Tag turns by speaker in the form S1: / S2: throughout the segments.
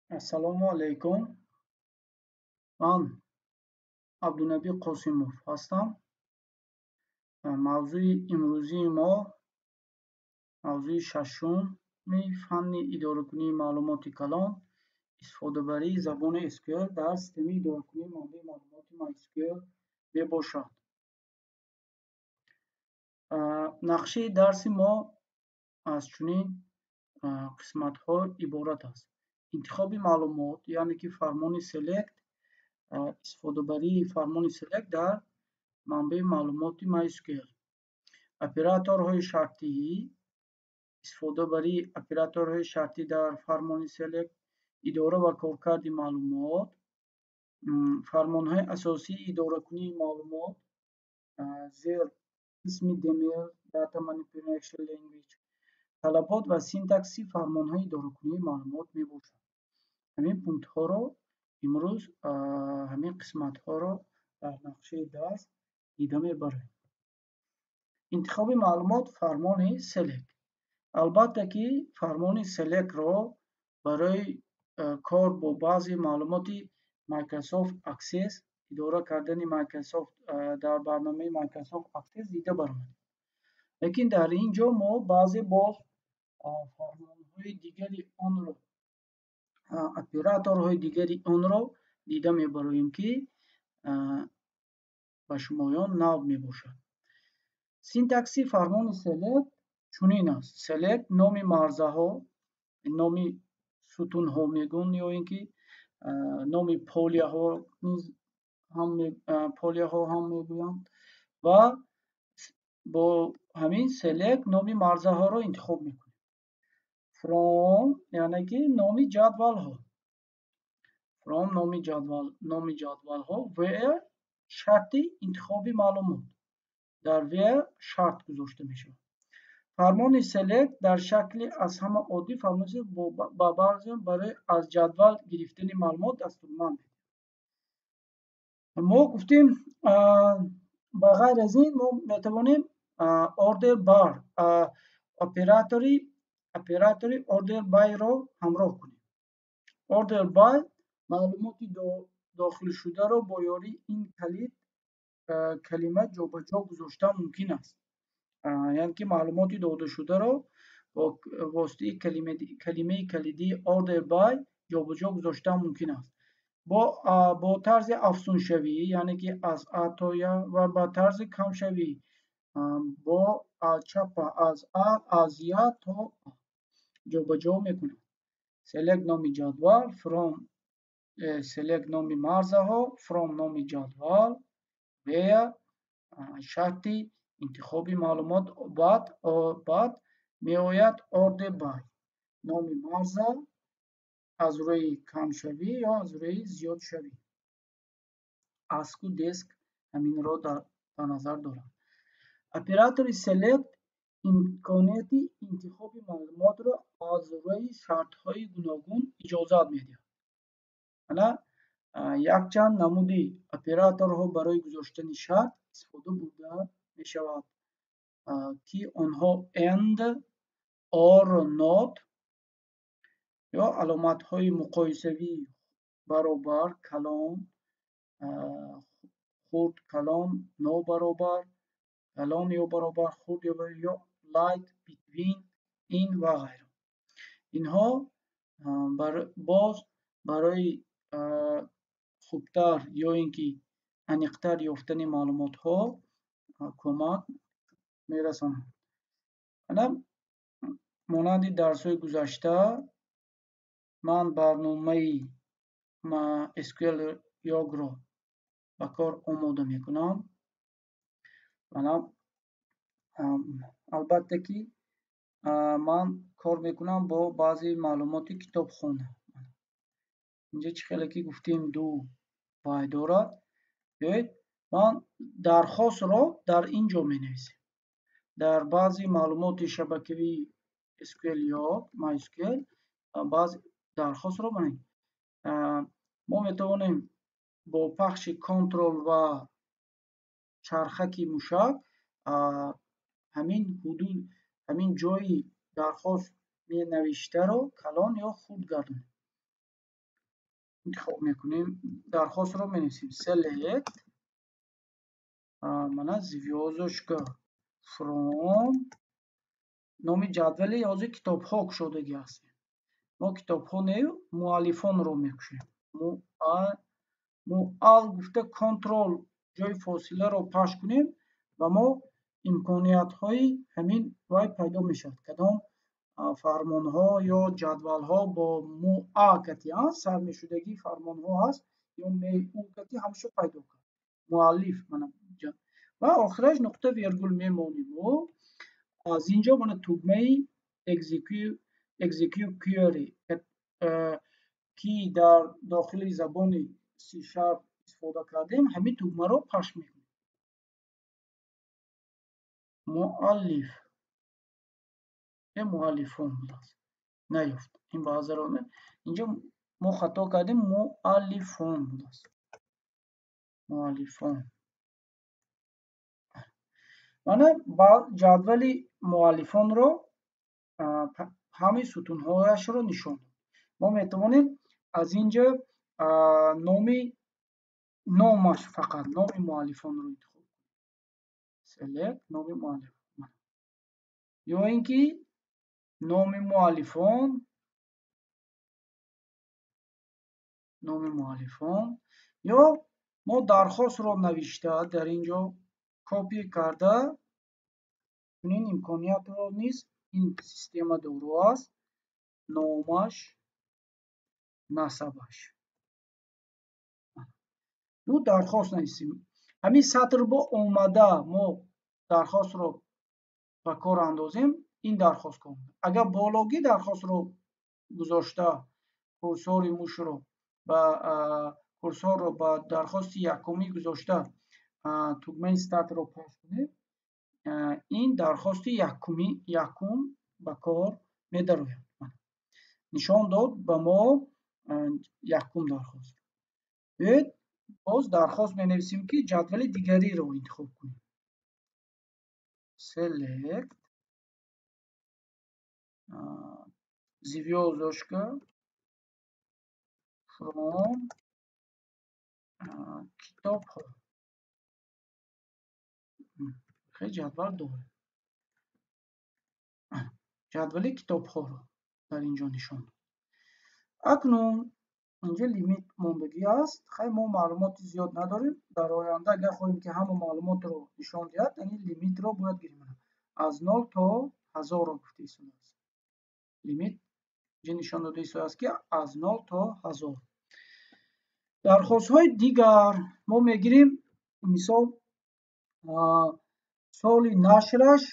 S1: Ассалому алайкум. Ман Абдунабӣ Қосимов ҳастам. Мавзӯи имрӯзии мо мавзӯи шашуми фанни идоракунии маълумоти калон, истифодабарии забони SQL дар системаи идоракунии манбаи маълумоти MySQL мебошад. Нақшаи дарси мо аз чунин қисматҳо иборат аст: интихоби маълумот, яъне ки фармони select, истифодабарии фармони select дар манбаи маълумоти MySQL, операторҳои шартӣ, истифодабарии операторҳои шартӣ дар фармони select, идора ва коркарди маълумот, фармонҳои асосии идоракунии маълумот зер қисми DML, Data Manipulation Language, талабот ва синтакси фармонҳои идоракунии маълумот мебошад. Ҳамин пунктҳоро имрӯз, ҳамин қисматҳоро дар нақшаи дарс дида мебарем. Интихоби маълумот, фармони select. Албатта ки фармони select-ро барои кор бо баъзе маълумоти Microsoft Access, идора кардани Microsoft дар барномаи Microsoft Access дида баромадем. Лекин дар ин ҷо мо баъзе боз фармонҳои дигари онро, операторҳои дигари онро дида мебароем, ки ба шумоён нав мебошад. Синтакси фармони select чунин аст: select номи марзаҳо, номи сутунҳо мегӯн ё ин ки номи полияҳо низ ҳам, полияҳо ҳам мегӯянд, ва бо ҳамин select номи марзаҳоро интихоб мекунем. From, яъне ки номи ҷадвалҳо, from номи ҷадвал, номи ҷадвалҳо, where шарти интихоби маълумот. Дар where шарт гузошта мешавад. Фармони select дар шакли аз ҳама оддӣ фармони ба баъзе барои аз ҷадвал гирифтани маълумот дастурманд медиҳад. Мо гуфтем, ба ғайр аз ин мо метавонем order by, оператори order by-ро ҳамроҳ кунем. Order by маълумоти дохилшударо бо ёрии ин калид калима ҷобаҷо гузоштан мумкин аст. Яъне ки маълумоти додашударо бо воситаи калимаи калидии order by ҷобаҷо гузоштан мумкин аст. Бо тарзи афзуншавӣ, яъне ки аз а то я, ва ба тарзи камшавӣ, бо чапа аз а, аз я то а ҷобаҷо мекунад. Select номи ҷадвал, from select номи марзаҳо, from номи ҷадвал, where шарти интихоби маълумот, баъд меояд order by номи марза аз рӯи камшавӣ ё аз рӯи зиёдшавӣ. Asc у desc ҳаминро дар назар дорад. Оператори select имконияти интихоби маълумотро аз рӯи шартҳои гуногун иҷозат медиҳад. Ана якчанд намуди операторҳо барои гузоштани шарт истифода бурда мешавад, ки онҳо and, or, not ё аломатҳои муқоисавӣ баробар, калон, хурд, калон, нобаробар, калон ё баробар, хурд ё like, between, in ва ғайра. Инҳо боз барои хубтар ё ин ки аниқтар ёфтани маълумотҳо кӯмак мерасонанд. Ана монанди дарсҳои гузашта ман барномаи SQL Yog-ро ба кор омода мекунам. Мана, албатта ки ман кор мекунам бо баъзе маълумоти китобхона. Инҷа чӣ хеле ки гуфтем, ду вай дорад. Биёед, ман дархостро дар ин ҷо менависем. Дар баъзе маълумоти шабакавии SQL Yog, MySQL баъзе дархостро мо метавонем бо пахши Ctrl ва чархаки мушак ҳамин ҳудуд, ҳамин ҷойи дархост менавиштаро калон ё хурд гардонем. Интихоб мекунем, дархостро менависем select мана звёздочка from номи ҷадвали ҳозир китобҳо кушодагӣ ҳастем. Мо китобҳо не, муаллифонро мекушем. Муал гуфта контрол ҷои фосиларо пахш кунем ва мо имкониятҳои ҳамин вай пайдо мешавад. Кадом фармонҳо ё ҷадвалҳо бо муа кати сар мешудагӣ фармонҳо ҳаст ё му кати ҳамаша пайдо кард. Муаллиф мана ва охираш нуқта вергул мемонем. Аз инҷо мана тугмаи execute query ки дар дохили забони C# истифода кардем, ҳамин тугмаро пахш мекунем. Муаллиф муаллифон будааст, наёфт. Ин баъзеро инҷо мо хато кардем, муаллифон будааст. Муаллифон. Мана ҷадвали муаллифонро ҳамаи сутунҳояшро нишон дод. Мо метавонем аз инҷо номи номаш фақат номи муаллифонро интихоб кунем. Select номи муаллиф. Ё ин ки номи муаллифон, номи муаллифон ё мо дархостро навишта дар инҷо копи карда чунин имкониятро низ ин система доро аст. Номаш, насабаш. Ду дархост нависем. Ҳамин сатр бо омада мо дархостро ба кор андозем, ин дархост кор. Агар бологӣ дархостро гузошта курсори мушро ба курсорро ба дархости якумӣ гузошта тугмаи стартро пахш кунем, ин дархости якум ба кор медарояд. Нишон дод ба мо якум дархост. Биёед боз дархост менависем ки ҷадвали дигариро интихоб кунем. Select звёздочка from китобҳо. Хеле ҷадвал дорем. Ҷадвали китобҳоро дар инҷо нишон дод. Акнун инҷо лимит мондагӣ аст. Хай мо маълумоти зиёд надорем. Дар оянда агар хоҳем ки ҳама маълумотро нишон диҳад, яъне лимитро бояд гирем. Аз 0 то 1000-ро гуфта истодааст. Лимит инҷо нишон дода истодааст ки аз 0 то 1000. Дархостҳои дигар мо мегирем, мисол соли нашраш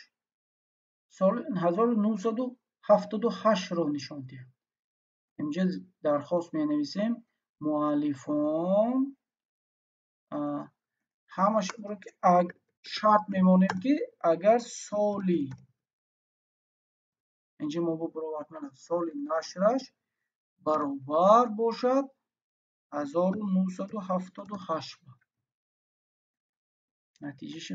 S1: соли 1978-ро нишон диҳад. Инҷо дархост менависем муаллифон ҳамаш ки шарт мемонем ки агар соли инҷо мо баровард соли нашраш баробар бошад 1978. Натиҷа чӣ?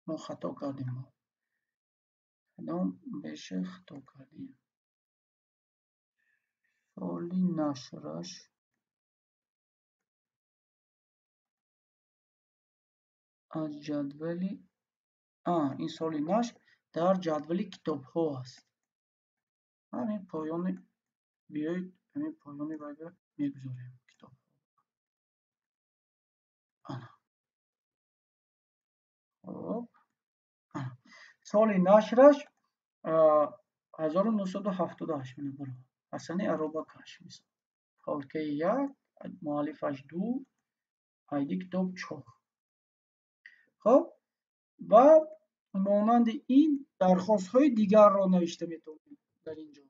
S1: Мо хато кардем. Мо кадом беша хато кардем? Соли нашраш аз ҷадвали ин соли нашр дар ҷадвали китобҳо аст. Ҳамин поёни биёед ҳамин поёни вайга мегузорем китобҳо. Ана. Хоб. Соли нашраш 1978 мена баро. Ҳасани Аробакаш мисол. Холкаи 1, муаллифаш 2, айди китоб 4. Хоб ва монанди ин дархостҳои дигарро навишта метавонем дар ин ҷо.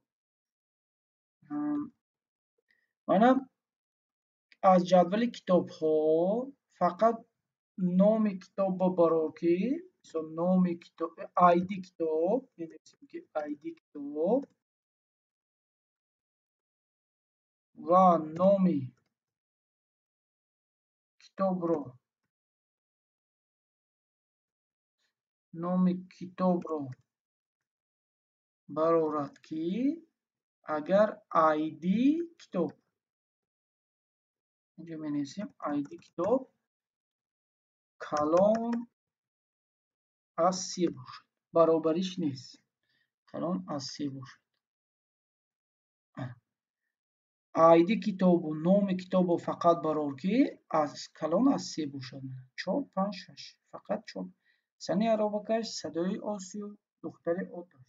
S1: Мана аз ҷадвали китобҳо фақат номи китоб барор ки мисол номи китоб айди китоб менависем ки айди китоб ва номи китобро барорад ки агар айди китоб Инҷо менависем ID китоб калон аз 3 бошад. Баробариш нест. Калон аз 3 бошад. ID китобу номи китобу фақат барор ки аз калон аз 3 бошад. 4, 5, 6. Фақат 4. Зани аробакаш, садои Осиё, духтари оташ.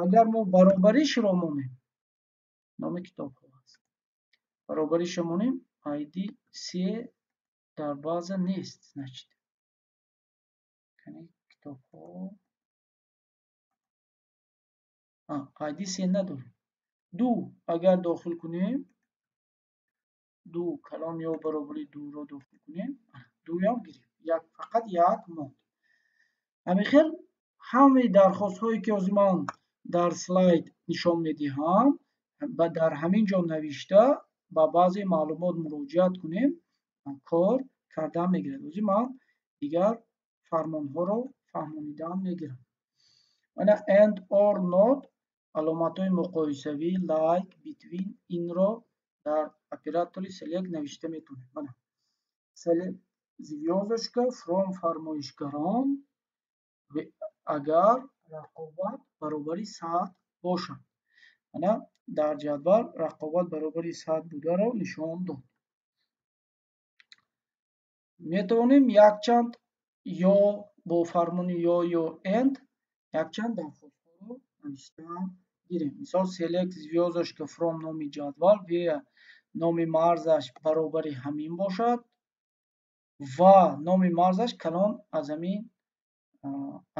S1: Агар мо баробаришро монем, номи китобҳо аст. Баробаришро монем, ID 3 дар база нест, значит. Китобҳо ID 3 надорем. 2 агар дохил кунем, 2 калон ё баробари 2-ро дохил кунем, 2-ям гирифт. Як фақат як монд. Ҳамин хел ҳамаи дархостҳое ки ҳозир ман дар слайд нишон медиҳам, ва дар ҳамин ҷо навишта ба баъзе маълумот муроҷиат кунем, кор кардан мегирад. Ҳозир ман дигар фармонҳоро фаҳмонидан мегирам. Мана and, or, not аломатҳои муқоисавӣ, like, between инро дар оператори select навишта метавонем. Мана select звёздочка from фармоишгарон агар рақобат баробари 100 бошад. Мана дар ҷадвал рақобат баробари 100 бударо нишон дод. Метавонем якчанд ё бо фармони ё ё and якчанд дархостҳоро навишта гирем. Мисол select звёздочка from номи ҷадвал where номи марзаш баробари ҳамин бошад ва номи марзаш калон аз ҳамин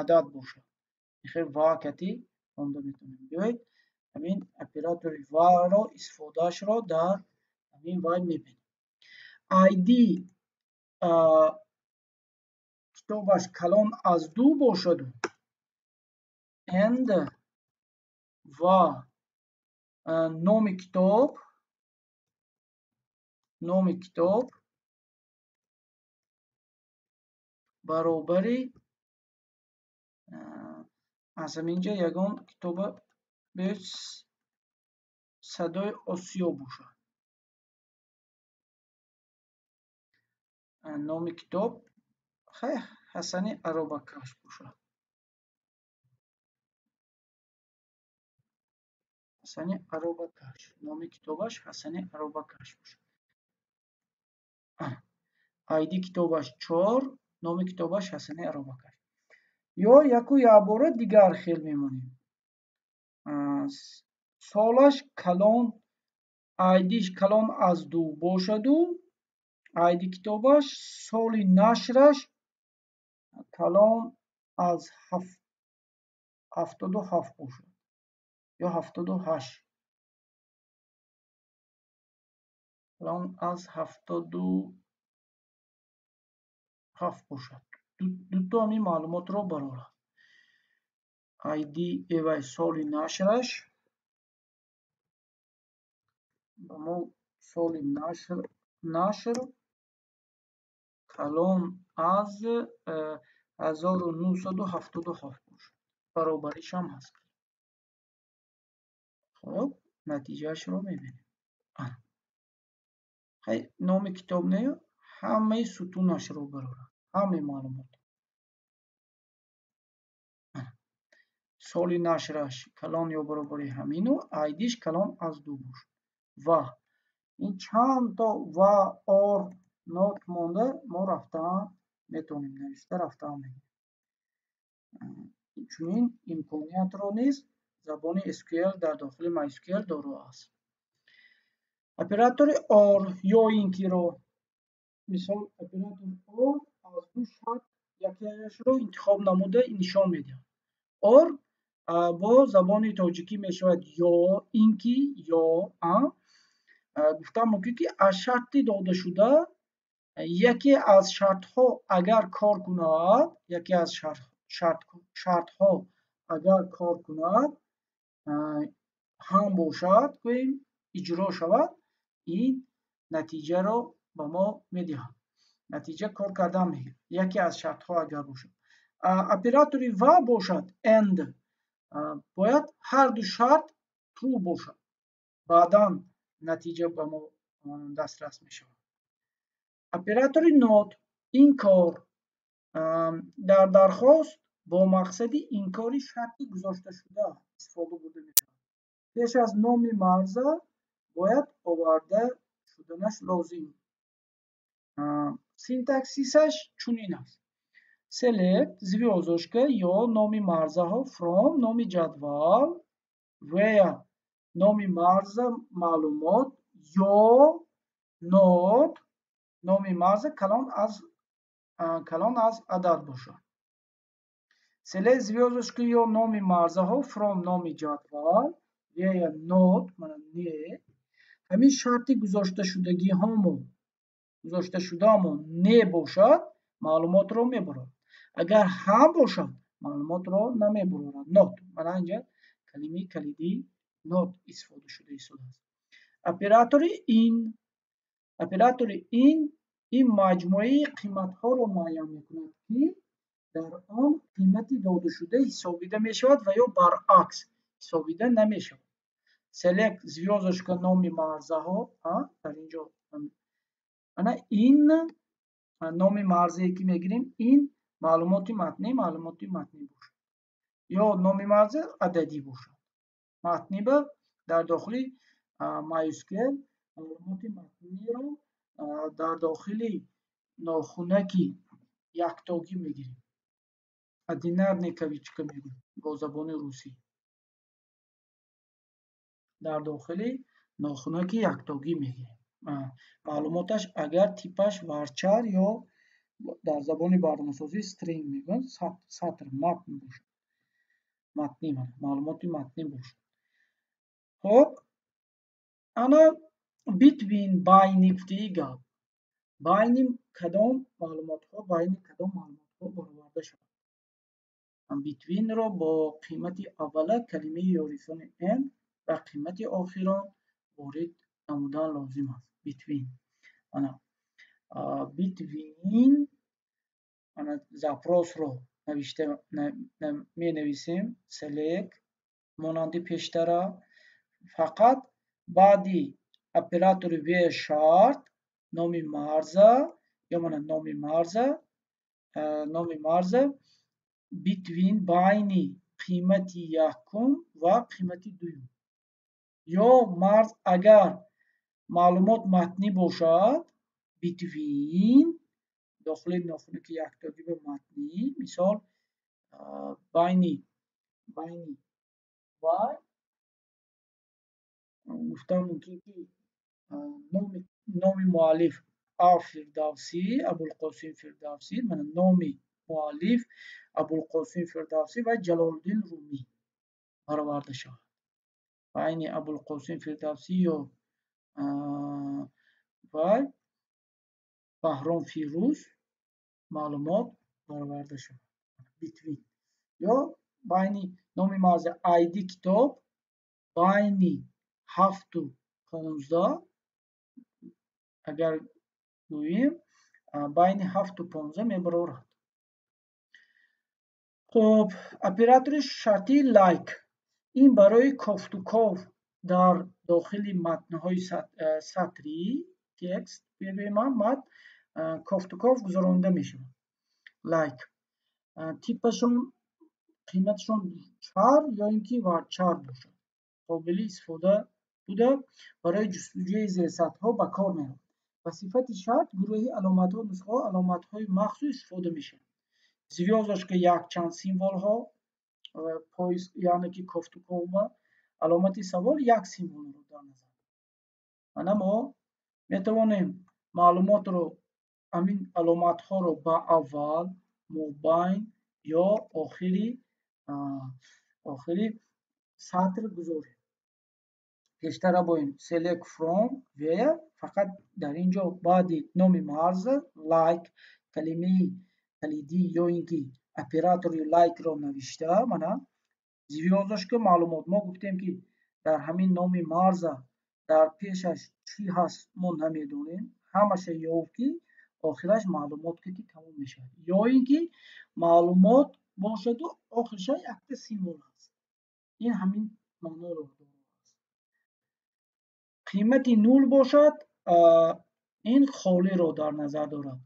S1: адад бошад. Хел ва кати монда метавонем. Биёед ҳамин оператори ва-ро истифодаашро дар ҳамин вай мебинем. ID китобаш калон аз 2 бошаду and ва номи китоб баробари аз ҳаминҷа ягон китоба биёед садои Осиё бошад. Номи китоб хай Ҳасани Аробакаш бошад. Ҳасани Аробакаш. Номи китобаш Ҳасани Аробакаш бошад. ID китобаш 4, номи китобаш Ҳасани Аробакаш. Ё яку якбора дигар хел мемонем. Солаш калон, ID-ш калон аз 2 бошаду ID китобаш соли нашраш калон аз 77 бошад ё 78. Калон аз 77 бошад. Дуто ҳамин маълумотро барорад. ID эвай соли нашраш ба мо соли нашр калон аз 1977 бошад. Баробаришам ҳаст. Хоб, натиҷаашро мебинем. Хай, номи китоб не, ҳамаи сутунашро барорад. Ҳамаи маълумот. Соли нашраш калон ё баробари ҳамину, ID-ш калон аз 2 бошад. Ва ин чанд то ва, or, not монда мо рафтан метавонем, навишта рафтан мегирем. Чунин имкониятро низ забони SQL дар дохили MySQL доро аст. Оператори OR ё инкиро, мисол оператори OR аз ду шарт якеашро интихоб намуда нишон медиҳад. OR бо забони тоҷикӣ мешавад ё инки ё а. Гуфтам мумкин ки аз шарти додашуда яке аз шартҳо агар кор кунад, яке аз шартҳо агар кор кунад, ҳам бошад, гӯем иҷро шавад, ин натиҷаро ба мо медиҳад. Натиҷа кор кардан мегирад. Яке аз шартҳо агар бошад. Оператори ва бошад, and, бояд ҳар ду шарт true бошад. Баъдан натиҷа ба мо дастрас мешавад. Оператори not, инкор, дар дархост бо мақсади инкори шарти гузошташуда истифода бурда мешавад. Пеш аз номи марза бояд оварда шуданаш лозим. Синтаксисаш чунин аст: select звёздочка ё номи марзаҳо from номи ҷадвал where номи марза маълумот ё not номи марза калон аз адад бошад. Select звёздочка ё номи марзаҳо from номи ҷадвал where not, мана не, ҳамин шарти гузошташудагиҳомо, гузошташудаамон не бошад, маълумотро мебарад, агар ҳам бошад, маълумотро намебарорад. Not, мана инҷа калимаи калидии not истифода шуда истодааст. Оператори in. Оператори in ин маҷмӯаи қиматҳоро муайян мекунад, ки дар он қимати додашуда ҳисобида мешавад ва ё баръакс, ҳисобида намешавад. Select звёздочка номи марзаҳо, дар ин ҷо ана ин номи марзае, ки мегирем, ин маълумоти матнӣ бошад ё номи марза ададӣ бошад. Матнӣ ба дар дохили MySQL маълумоти матниро дар дохили нохунаки яктогӣ мегирем, одинарный кавычка мегӯем бо забони русӣ, дар дохили нохунаки яктогӣ мегирем маълумоташ, агар типаш varchar ё дар забони барномасозӣ string мегӯянд, сатр, матн бошад, матнӣ, маълумоти матнӣ бошад. Хоб, ана between, байни гуфтаи гап, байни кадом маълумотҳо, байни кадом маълумотҳо бароварда шавад. Between ро бо қимати аввала калимаи ёрисони and ва қимати охирон ворид намудан лозим аст. Between, ана between, ана запрос ро навишта менависем, select монанди пештара, фақат баъди оператори where шарт номи марза ё мана номи марза between, байни қимати якум ва қимати дуюм ё марз, агар маълумот матнӣ бошад, between дохили нохунаки яктогӣ ба матнӣ, мисол, байни вай гуфтан мумкин, ки номи муаллиф А Фирдавсӣ, Абулқосим Фирдавсӣ, мана номи муаллиф Абулқосим Фирдавсӣ ва Ҷалолуддин Румӣ бароварда шавад. Байни Абулқосим Фирдавсӣ ё вай Баҳром Фирӯз маълумот бароварда шавад. Between ё байни номи марзи id китоб байни 7-у 15, агар гӯем, байни 7-у 15 мебарорад. Хуб, оператори шартии like, ин барои кофтуков дар дохили матнҳои сатрӣ, текст мегӯем, матн кофтуков гузаронида мешавад. Like типашон, қиматашон char ё ин ки varchar бошад, қобили истифода буда, барои ҷустуҷӯи зерсатҳҳо ба кор меравад. Ба сифати шарт гурӯҳи аломатҳо, нусхаҳо, аломатҳои махсус истифода мешавад. Звёздочка якчанд символҳо, поиск, яъне ки кофтукова, аломати савол як символро дар назар. Ана мо метавонем маълумотро, ҳамин аломатҳоро ба аввал, мобайн ё охири сатр гузорем. Пештара бо ин select from where, фақат дар ин ҷо баъди номи марза like калимаи калидӣ ё ин ки оператори like ро навишта, мана звёздочка маълумот. Мо гуфтем, ки дар ҳамин номи марза дар пешаш чӣ ҳаст, мо намедонем, ҳамаша ёфт, ки охираш маълумот ки тамом мешавад ё ин ки маълумот бошаду охирша якта символ аст. Ин ҳамин маъноро дорад. Қимати нул бошад. Ин холиро дар назар дорад.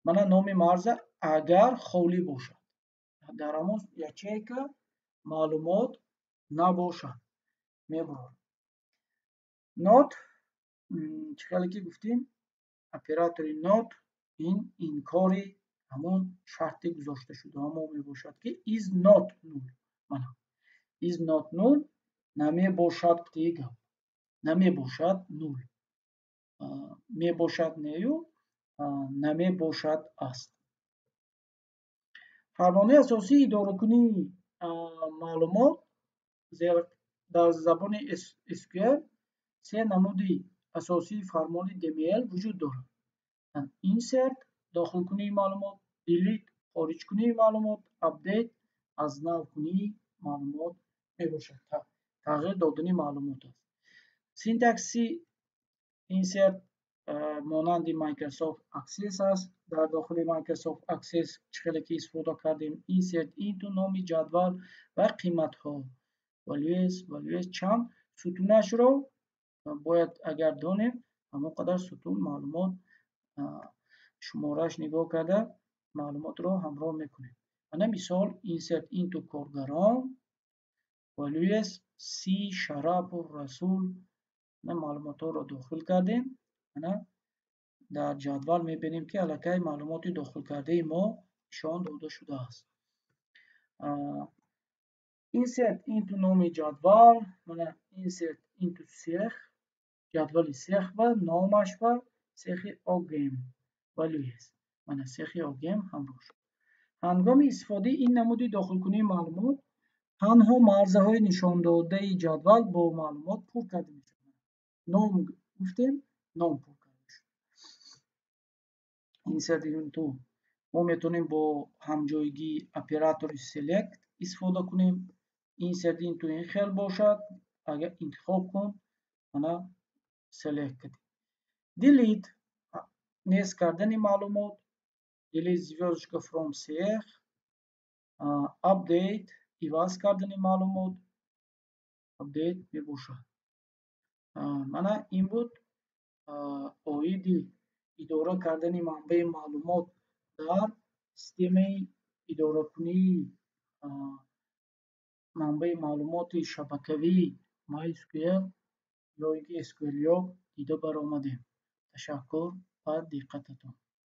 S1: Мана номи марза агар холӣ бошад, дар ҳамон ячейка маълумот набошад, мебурад. Not чӣ хеле ки гуфтем, оператори not ин инкори ҳамон шарти гузошташудаҳо мебошад, ки is not null. Мана is not null намебошад, гуфтаи гап намебошад, null мебошад нею намебошад аст. Фармони асосии идоракунии маълумот дар забони SQL. Се намуди асосии фармони DML вуҷуд дорад: insert дохилкунии маълумот, delete хориҷкунии маълумот, update аз навкунии маълумот мебошад, тағйир додани маълумот аст. Синтакси insert монанди Microsoft Access аст. Дар дохили Microsoft Access чӣ хеле ки истифода кардем: insert into номи ҷадвал ва қиматҳо values, values чанд сутунашро бояд агар донем, ҳамон қадар сутун маълумот шуморааш нигоҳ карда маълумотро ҳамроҳ мекунем. Мана мисол: insert into коргарон values C Шарапов Расул. Маълумотҳоро дохил кардем. Мана дар ҷадвал мебинем, ки аллакай маълумоти дохилкардаи мо нишон дода шудааст. Insert into номи ҷадвал, мана insert into сех, ҷадвали сех ва номаш ва сехи ОГМ values, мана сехи ОГМ ҳамроҳ шуд. Ҳангоми истифодаи ин намуди дохилкунии маълумот танҳо марзаҳои нишондодаи ҷадвал бо маълумот пур карда мешаванд. Ном гуфтем, ном пур карда шуд. Insert into мо метавонем бо ҳамҷойгии оператори select истифода кунем. Insert into ин хел бошад, агар интихоб кун, мана select кардем. Delete нест кардани маълумот, delete звёздочка from цех, update иваз кардани маълумот, update мебошад. Мана ин буд оиди идора кардани манбаи маълумот дар системаи идоракунии манбаи маълумоти шабакавии MySQL ё ин ки SQLyog дида баромадем. Ташаккур ба диққататон.